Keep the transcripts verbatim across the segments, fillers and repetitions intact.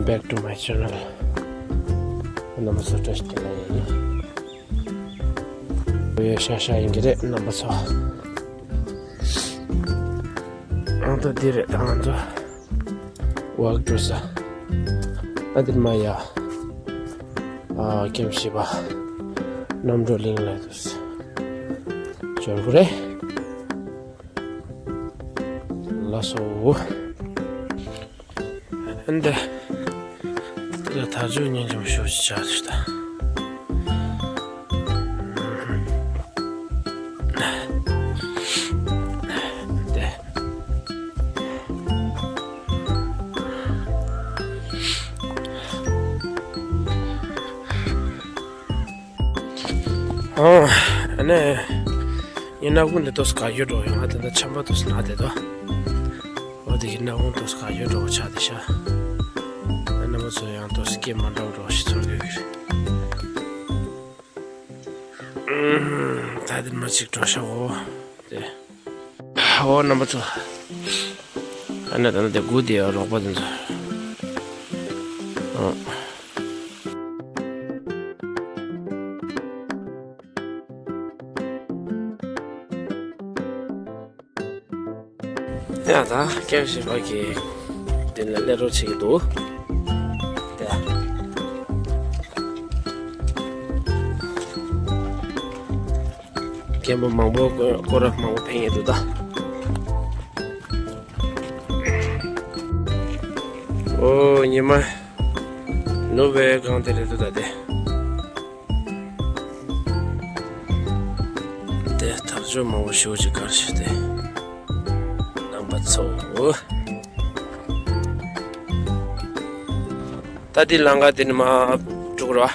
Back to my channel. རྣམ་པ་ཚོ་བཀྲ་ཤིས་བདེ་ལེགས་ཡིན། ཡོད་ཤ་ཤ་ཡིན་གྱི་རེད་རྣམ་པ་ཚོ། ཨང་ད་འདི་རེད་ད་ང་ཚོ་ཝག་འགྲོ་ས། ཨ་འདིར་མ་ཡ། ཨ་ཀེམ་ཤི་པ། གནམ་གྲུ་གླིང་ལ་འདུག་འབྱོར་གི་རེད། ལགས་སོ། འདི། འདི་ལ་དར་ལྕོག་སྙིང་རྗེ་མོ་ཞེ་པོ་ཅིག་ཆགས་འདུག་ད། འདི། ཨོ། ཨ་ནི། ངའི་སྣ་ཁུང་འདི་ཏོག་ཙམ་ག་ཡོད་འགྲོ་ཡོང་ང་དེ་འདྲ་ཆམ་པ་ཏོག་ཙམ་ན་བསྡད་དོ། འོ་དེ་གི་སྣ་ཁུང་ཏོག་ཙམ་ག་ཡོད་འགྲོ་ཆགས་བསྡད་ཤག་ཨ་རྣམ་པ་ཚོ་ཡང་ཏོག་ཙམ་སྐད་མ་འདྲ་བོ་འདྲ་བོ་ཞིག་ཚོར་གི་ཡོད་ཀྱི་རེད། ཨུམ། ད་དེ་མ་ཅིག་འགྲོ་ཤག་འོ། དེ། ཨོ་རྣམ་པ་ཚོ། ཨ་ནི་ད་ནི་དེ་དགུ་དེ་རོགས་པ་དེ་ཚོ། ཨོ། ཡ་ད་སྐྱབས་ཞེས་པ་གི་དེ་ལ་སླེབས་རོགས་བྱེད་ཀྱི་འདུག་དེ། རྒན་པོ་མང་པོ་སྐོར་ར་མང་པོ་ཕེབས་ཡོད་འདུག་ད། ཨོ་ཉི་མ་ནུབ་པའི་སྒང་དེ་རེད་འདུག་ད་དེ། དེ་དར་ལྕོག་མང་པོ་ཞེ་པོ་ཅིག་དཀར་ཤོས་དེ། རྣམ་པ་ཚོ། ད་དེ་ལམ་ཁ་དེ་ནས་མར་འགྲོ་གི་རེད་བ།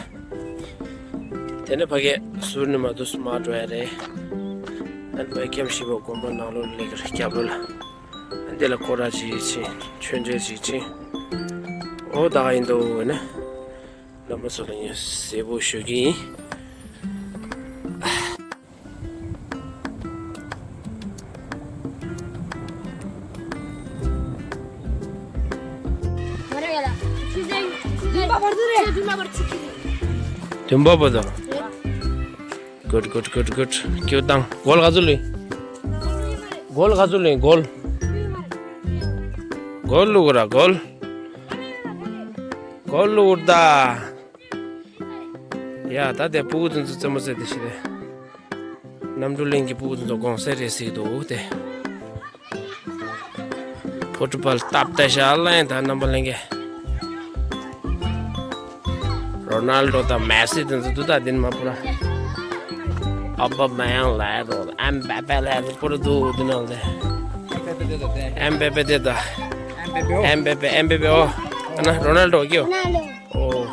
དེ་ནས་ཕ་གི་ཟུར་ནས་མར་འདུག་སེ་མར་འགྲོ་ཡ་རེད། ཨ་ནི་ཕ་གི་སྐྱབས་ཞེས་པ་དགོན་པ་ནང་ལོགས་ལ་སླེབས་ཀྱི་རེད་རྒྱབ་ལོགས་ལ། ཨ་འདི་ལ་སྐོར་ར་ཅིག་ཕྱིན། མཆོད་མཇལ་ཅིག་ཕྱིན། ཨོ་ད་ག་ཡིན་འདུག་ན། རྣམ་པ་ཚོ་ལ་ངས་གསལ་པོ་ཞུ་གི་ཡིན། བདུན་པ་བར་དུ་རེད། བདུན་པ་བར་དུ་ཆུ་ཁྱི་རེད། བདུན་པ་བར་དུ། རེད། Good, good, good, good. ཁྱོད་དང་། གོལ་ག་ཚོད་ལོན། གོལ་ག་ཚོད་ལོན། གོལ། གོལ་བླུག་ར་གོལ། གོལ་བླུག་ར་ད། ཡ་ད་དེ་སྤུ་གུ་དེ་ཚོ་རྩེད་མོ་རྩེ་དེ་ཤི་རེད། གནམ་གྲུ་གླིང་གི་སྤུ་གུ་དེ་ཚོ་དགོང་ཟས་རེད་ཟེར་གྱི་འདུག་དེ། ཕུཊ་བཱལ་སྟབས་བདེ་ཤག་ལ་ཡིན་ད་རྣམ་པ་ལྷན་རྒྱས། རོ་ནལ་ཌོ་དང་མེ་སི་དེ་ཚོ་འདུག་ད་དེ་ནི་མ་པུ་ར། ཨོ་བྷ་མ་ཡང་ལ་རོ་ཨེམ་བེ་པེ་ལ་རོ་པུ་ར་འདུག་དེ་ནང་དེ། ཨེམ་བེ་པེ་དེ་ད། ཨེམ་བེ་པེ་ཨེམ་བེ་པེ་ཨེམ་བེ་པེ་ཨོ། ཨ་ན་རོ་ནལ་ཌོ་ཀྱོ། ཨོ།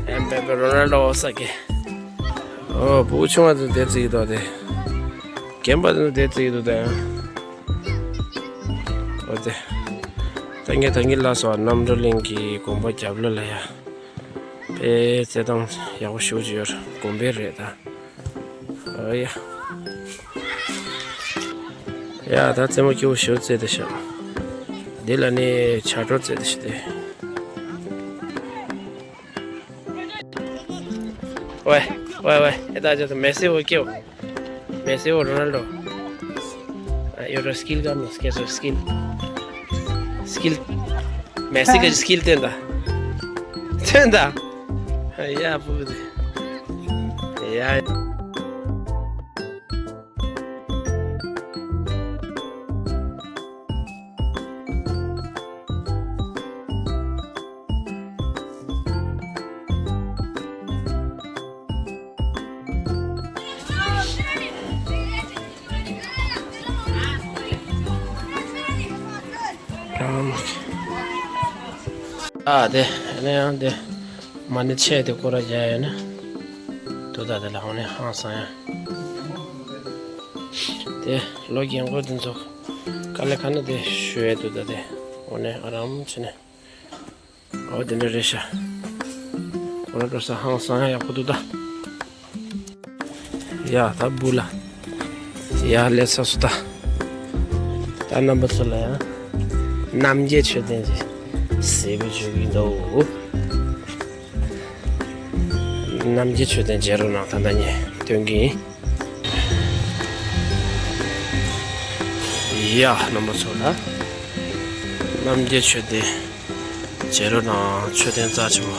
ཨེམ་བེ་པེ་རོ་ནལ་ཌོ་ས་ཀེ། ཨོ་བུ་ཆུང་བ་ཚོ་དེ་རྩེ་གི་འདུག་དེ། རྒན་པ་ཚོ་དེ་རྩེ་གི་འདུག་དེ། ཨོ་དེ། ད་ངས་ད་གིན་ལབ་སོང་གནམ་གྲུ་གླིང་གི་དགོན་པ་རྒྱབ་ལོགས་ལ་ཡ། དཔེ་རྩེད་ཐང་ཡག་པོ་ཞེ་པོ་ཅིག་ཡོད་རེད། དགོན་པའི་རེད་ད། ཨོ་ཡ། ཡ་ད་རྩེད་མོ་སྐྱིད་པོ་ཞེ་པོ་རྩེ་བསྡད་ཤག་འདི་ལ་ནི་བྱ་སྒྲོ་རྩེ་བསྡད་ཤག་དེ། ཝེ་ཝེ་ཝེ། ཨེ་ད་ཅོ་མེ་སི་ཝེ་ཀྱོ། མེ་སི་ཝེ་རོ་ནལ་ཌོ། ཨ་ཡོ་ར་སྐིལ་ག་མེ་སི་ཀེ་ཟོ་སྐིལ། སྐིལ། མེ་སི་ཀེ་སྐིལ་ཐོན་ད། ཐོན་ད། ཨ་ཡ་བུ་དེ། ཡ། ཨ་དེ་ནས་ཡང་དེ་མ་ཎི་ཆས་དེ་སྐོར་ར་རྒྱག་ཡོད་ན། དུ་ད་དེ་ལ་འོ་ནས་ཧང་སང་ཡ། དེ་ལོ་རྒན་གོག་དེ་ཚོ་དཀའ་ལས་ཁག་ན་དེ་ཞུ་ཡས་དུ་ད་དེ་འོ་ནས་ཨ་རམ་བྱས་ནས། ཨོ་དེ་འདྲ་རེད་ཤག་སྐོར་ར་འགྲོ་ས་ཧང་སང་ཡག་པོ་འདུག་ད། ཡ་ད་བུ་ལ། ཡ་ལས་ས་སུ་ད། ད་རྣམ་པ་ཚོ་ལ་ཡང་། རྣམ་རྒྱལ་མཆོད་རྟེན་གྱི་ ཟས་པོ་བྱུང་གི་འདུག་རྣམ་རྒྱལ་མཆོད་རྟེན་མཇལ་རོགས་གནང་། ད་ལྟ་ངས་སྟོན་གྱི་ཡིན། ཡ། རྣམ་པ་ཚོ་ལ་རྣམ་རྒྱལ་མཆོད་རྟེན་མཇལ་རོགས་གནང་། མཆོད་རྟེན་རྩ་ཆེན་པོ།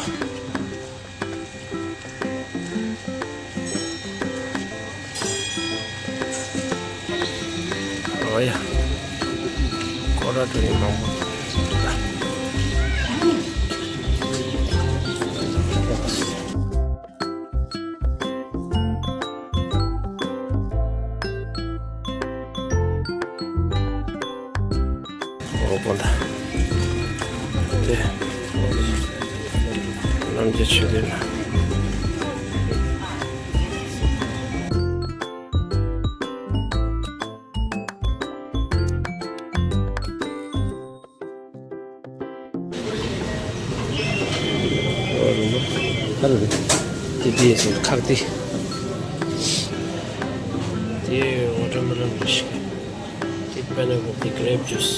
ཨོ་ཡ། སྐོར་ར་འགྲོ་མཁན་མང་པོ་འདུག་ཨོ་དགོན་ད། དེ། རྣམ་རྒྱལ་མཆོད་རྟེན། ཨོ་རུ་མ། ཨ་རུ་རུ། དེ་དེ་སོ་ཁག་དེ། དེ་ཝ་ཊར་མེ་ལོན་རེད་ཤག་དེ་པའི་ནེ་པལ། དེ་གྷི་རེབ་ཇུས།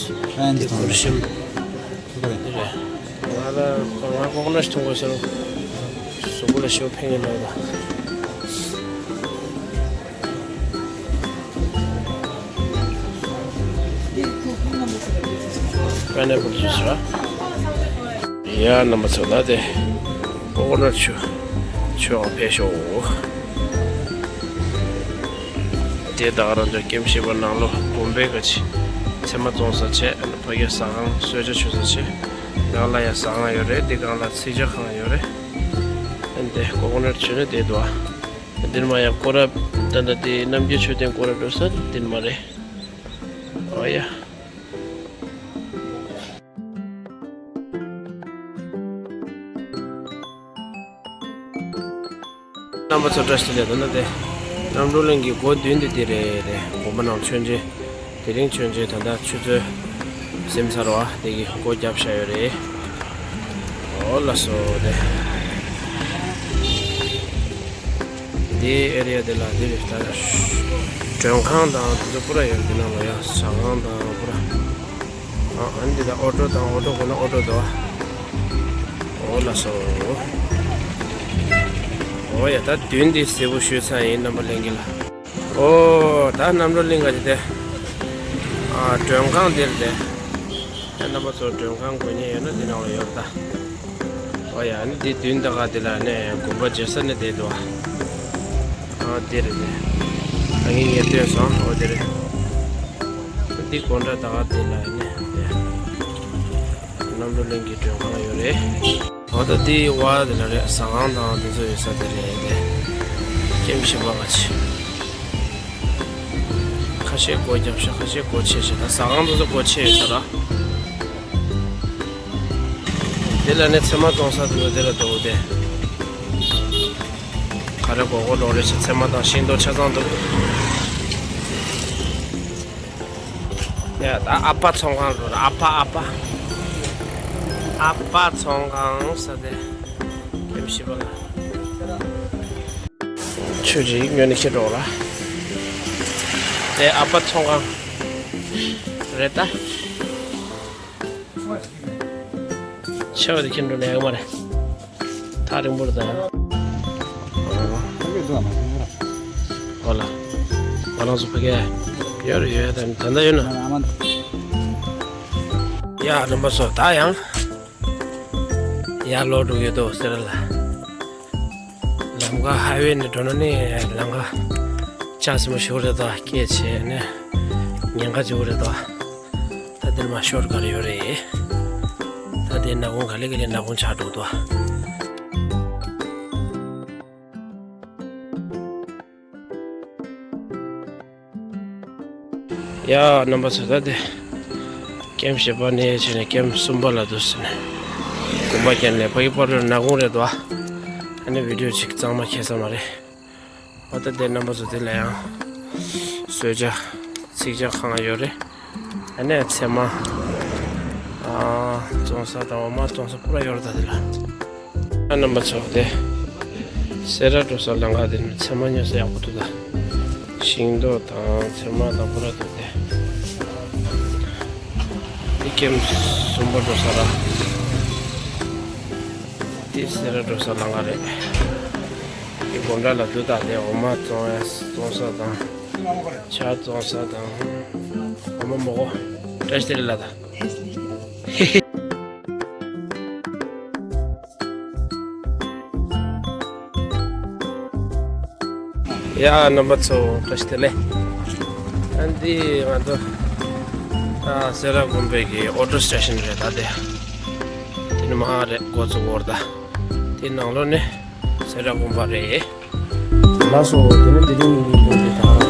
ཨན་དེ་ཁུར་ཤིམ། ཁུར་ཤིམ། དེ་རེད། ང་ལ་ང་ཀོ་ཀོ་ནཊ་འཐུང་དགོས་ཟེར། གཟུགས་པོ་ལ་ཤོ་ཕན་གྱི་ལོས་ད། པའི་ནེ་པལ་ཇུས་ར། ཡ། རྣམ་པ་ཚོ་ལ་དེ་ཀོ་ཀོ་ནཊ་ཆུ་མཆོད་པར་ཕེབས་ཤོག་དེ་ད་ག་རང་ཚོ་ཀེམ་བཞི་པ་ནང་ལོགས་དགོན་པའི་ག་ཅི་ཚེས་མ་བཙོང་ས་བྱས། ཕ་གིའི་ཟ་ཁང་གསོལ་ཇ་མཆོད་ས་བྱས། སྒང་ལ་ཡ་ཟ་ཁང་ཡོད་རེད། འདི་སྒང་ལ་ཚིག་ཇ་ཁང་ཡོད་རེད། ཨ་ནི་དེ་ཀོ་ཀོ་ནཊ་མཆོད་རྟེན་དེ་འདུག་ཨ། འདིར་མ་ཡ་སྐོར་ར། ད་ལྟ་དེ་རྣམ་རྒྱལ་མཆོད་རྟེན་སྐོར་ར་འགྲོ་ས་འདིར་མ་རེད། ཨོ་ཡ། རྣམ་པ་ཚོ་བཀྲ་ཤིས་བདེ་ལེགས། ད་ནི་དེ་རྣམ་གྲོལ་གླིང་གི་སྒོ་མདུན་དེ་དེ་རེད། དེ་དགོན་པ་ནང་མཆོད་མཇལ། དེ་རིང་མཆོད་མཇལ། ད་ལྟ་ཆུ་ཚོད་ཟིན་ཚར་བ་དེ་གི་སྒོ་བརྒྱབ་བཞག་ཡོད་རེད། ཨོ་ལགས་སོ། དེ་དེ་ཨེ་རི་ཡ་དེ་ལ་དེ་རེད། ད་མགྲོན་ཁང་དང་དེ་ཚོ་པུ་ར་ཡོད་རེད། དེ་ནང་ལ་ཡ་ཟ་ཁང་དང་པུ་ར། ཨ་ཨ་ནི་འདི་ད་ཨོ་ཊོ་དང་། ཨོ་ཊོ་དགོས་ན་ཨོ་ཊོ་འདུག་ཨ། ཨོ་ལགས་སོ། ཨོ་ཡ། ད་མདུན་འདི་གཟིགས་པོ་ཞུས་ཚར་ཡིན། རྣམ་པ་ལྷན་རྒྱས་ལ། ཨོ་ད་རྣམ་གྲོལ་གླིང་ག་ཅི་དེ། ཨ་མགྲོན་ཁང་འདིར་དེ། ཨ་རྣམ་པ་ཚོ་མགྲོན་ཁང་དགོས་མཁན་ཡོད་ན་འདི་ནང་ལ་ཡོད་ད། ཨོ་ཡ། ཨ་ནི་འདི་མདུན་ད་ག་འདི་ལ་ནས་དགོན་པ་མཇལ་ས་ནི་དེ་འདུག་ཨ། ཨ་དེ་རེད་དེ། ད་ངས་ངས་སྟོན་སོང་། ཨོ་དེ་རེད། འདི་དགོན་གྲྭ་ད་ག་དེ་ལ་ནས་དེ། རྣམ་གྲོལ་གླིང་གི་མགྲོན་ཁང་ཡོད་རེད། འོ་ད་དེའི་བར་དེ་ལ་རེད། ཟ་ཁང་དང་དེ་ཚོ་ཡོད་ས་དེ་རེད་དེ། ཀེམ་བཞི་པ་ག་ཅི། ཁ་ཤས་སྒོ་བརྒྱབ་ཤག་ཁ་ཤས་སྒོ་ཕྱེ་ཤག་ད་ཟ་ཁང་དེ་ཚོ་སྒོ་ཕྱེ་ཡོད་ས་ར། དེ་ལ་ནི་ཚེར་མ་བཙོང་ས་དེ་ཚོ་དེ་ལ་འདུག་དེ། ག་རེ་མགོ་སྐོར་འགྲོ་རེད་ཟེར། ཚེར་མ་དང་ཤིང་ཏོག་ཆ་ཚང་འདུག་ཡ་ད་ཨ་ཕ་ཚོང་ཁང་འགྲོ་ར། ཨ་ཕ་ཨ་ཕ། ཨ་ཕ་ཚོང་ཁང་ས་དེ། ཀེམ་བཞི་པ་ལ། ཆུ་ཅིག་ཉོས་ནས་ཁྱེར་འགྲོ་ར། དེ་ཨ་ཕ་ཚོང་ཁང་རེད་ད། ཆེ་བ་དེ་ཁྱེར་འགྲོ་ན་ཡག་མ་རེད། ཐག་རིང་པོ་རེད་ད། ཨོ་ལ། ང་རང་ཚོ་ཕ་གི་ཡོད་རེད། ཡོད་ད། ད་ལྟ་ཡོད་ན། ཡ་རྣམ་པ་ཚོ་ད་ཡང་ཡར་ལོག་འགྲོ་གི་ཡོད་དོ་ཟེར་ལ། ལམ་ཁ་ཧའི་ཝེ་ནས་འགྲོ་ན་ནི་ལམ་ཁ་ལྕགས་ཟིན་པོ་ཞིག་རེད་དོ། སྐད་ཆ་ནི་ཉེན་ཁ་ཅིག་རེད་དོ། ད་འདིར་མ་ཤོར་ག་རེ་ཡོད་རེད། ད་དེ་ནག་ཁུང་ག་ལེ་ག་ལེ་ནག་ཁུང་ཆགས་འགྲོ་དོ། ཡ་རྣམ་པ་ཚོ་ད་དེ་ཀེམ་བཞི་པ་ནས་བྱས་ནས་ཀེམ་གསུམ་པ་ལ་འདུག་ཟེར་ནས་དགོན་པ་བརྒྱབ་ནས། ཕ་གི་ཕར་ལ་ནག་ཁུང་རེད་དོ། ཨ་ནི་བི་ཌིའོ་ཅིག་གཙང་མ་ཁེལ་ས་མ་རེད། འོ་ད་དེ་རྣམ་པ་ཚོ་དེ་ལ་ཡང་གསོལ་ཇ་ཚིག་ཇ་ཁང་ཡོད་རེད། ཨ་ནི་ཚེར་མ་ཨ་བཙོང་ས་དང་འོ་མ་བཙོང་ས་པུ་ར་ཡོད་རེད་ད་དེ་ལ། ཨ་རྣམ་པ་ཚོ་དེ་སེ་ར་འགྲོ་ས་ལམ་ཁ་དེ་ནི་ཚེར་མ་ཉོ་ས་ཡག་པོ་འདུག་ད། ཤིང་ཏོག་དང་ཚེར་མ་དང་པུ་ར་འདུག་དེ། འདི་ཀེམ་གསུམ་པ་འགྲོ་ས་ར། འདི་སེ་ར་འགྲོ་ས་ལམ་ཁ་རེད། འདི་དགོང་དག་ལ་འདུག་ད་དེ་འོ་མ་བཙོང་ཡ་བཙོང་ས་དང་། ཇ་བཙོང་ས་དང་། འོ་མ་མོག་པོ་བཀྲ་ཤིས་བདེ་ལེགས་ལ་ད། ཡ། རྣམ་པ་ཚོ་བཀྲ་ཤིས་བདེ་ལེགས། ཨ་འདི་ང་ཚོ་ཨ་སེ་ར་དགོན་པའི་གི་ཨོ་ཊོ་སི་ཊེ་ཤན་རེད་ད་དེ། དེ་ནི་མ་རེད་འགོ་ཚུགས་འོར་ད། དེ་ནང་ལོགས་ནི་སེ་ར་དགོན་པ་རེད། ལགས་སོ། དེ་ནི་དེ་རིང་ངེད་ཀྱི་ལོ་རྒྱུས་དང་